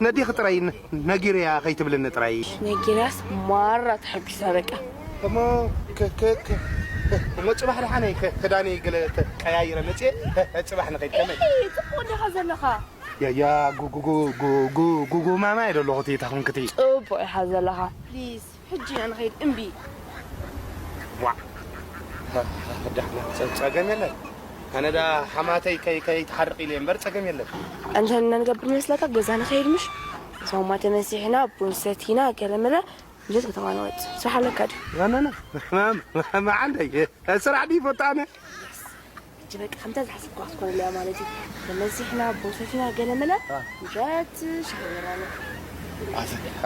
ነዲኺ ጥራይ ነ- ነጊረያ ከይትብልኒ ጥራይ። ነጊራስ ማራ ተሐጒሳ በቃ። እሞ ክ- ክ- ክ- እሞ ጽባሕ ደሓነይ ክ- ክዳነይ ገለ ተ- ቀያይረ መጽየ ጽባሕ ንኸይድ ከመይ? ኤይ፣ ጽቡቕ ዲኻ ዘለኻ? ያያ ጉጉጉጉጉጉጉማማ እየ ዘለኹ እቲ ታኹንክቲ። ጽቡቕ ኢኻ ዘለኻ። ፕሊዝ ሕጂ ኢና ንኸይድ እምቢ። ዋ ዳሕና ጸ- ጸገም የለን። ኣነ ዳ ሓማተይ ከይ ከይትሓርቕ ኢለ እምበር ጸገም የለን። እንተ ንገብር መስለካ ገዛ ንኸይድ ምሽ? ሰውማ ተመሲሕና ቡን ሰቲና ገለመለ። ልጅት ከተማ ንወጽእ ስራሕ ኣለካ ድዩ? ናናና መዓንደይ ስራሕ ድዩ ፈጣነ? ሕጂ በቃ ከምታ ዝሓሰብኳ ክትኮነለያ ማለት እዩ። ተመሲሕና ቡን ሰቲና ገለመለ። ልጅት ሻሂ ገይራና።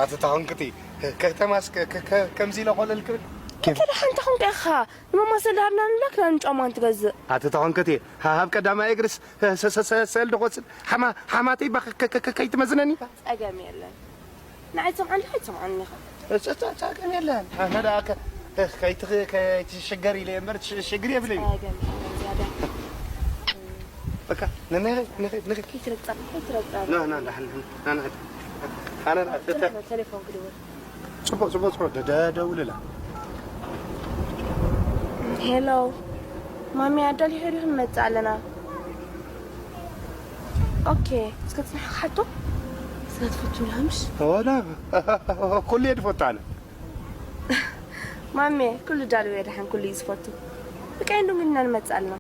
ኣቲ ታኹንክቲ ከተማስ ከ- ከ- ከ- ከምዚ ኢለ ኮለል ክብል እንተ ደሓን ተኾንካ ኢኻ ንመማሰል ዳሃብና ንብላ ክዳን ጫማን ትገዝእ። ኣቲ ተኾንክቲ ሃብ ቀዳማይ እግርስ ሰ- ሰ- ሰ- ሰል ድኾስድ ሓማ ሓማተይ ባ ከ- ከ- ከ- ከይትመዝነኒ። ጸገም የለን። ንዓይ ትሰምዓኒ ዲኻ ኣይትሰምዓኒ ኢኻ? ጸ- ጸ- ጸገም የለን። ኣነ ደኣ ከ- ከይትኽ- ከይትሽገር ኢለ እምበር ሽ- ሽግር የብለይ። ጸገም የለን ዝያዳ። በቃ ንንኸ ንኸ ንኸ ከይትረግጻ ከይትረግጻ። ና ና ና ና ና ኣነ ና ቴሌፎን ክድውል። ጽቡቕ ጽቡቕ ጽቡቕ ደ- ደ- ደውልላ። ሄሎ ማሚ ኣዳሊሑ ዲኹ ንመጽእ ኣለና። ኦኬ እስከ ትስምሐ ክሓቶ። ስለ ትፈቱ ኢላ ምሽ? ወላ ኩሉ እየ ዝፈቱ ኣነ። ማሜ ኩሉ ዳልው እየ ደሓን ኩሉ እዩ ዝፈቱ። ብቀይን ዱንግና ንመጽእ ኣለና።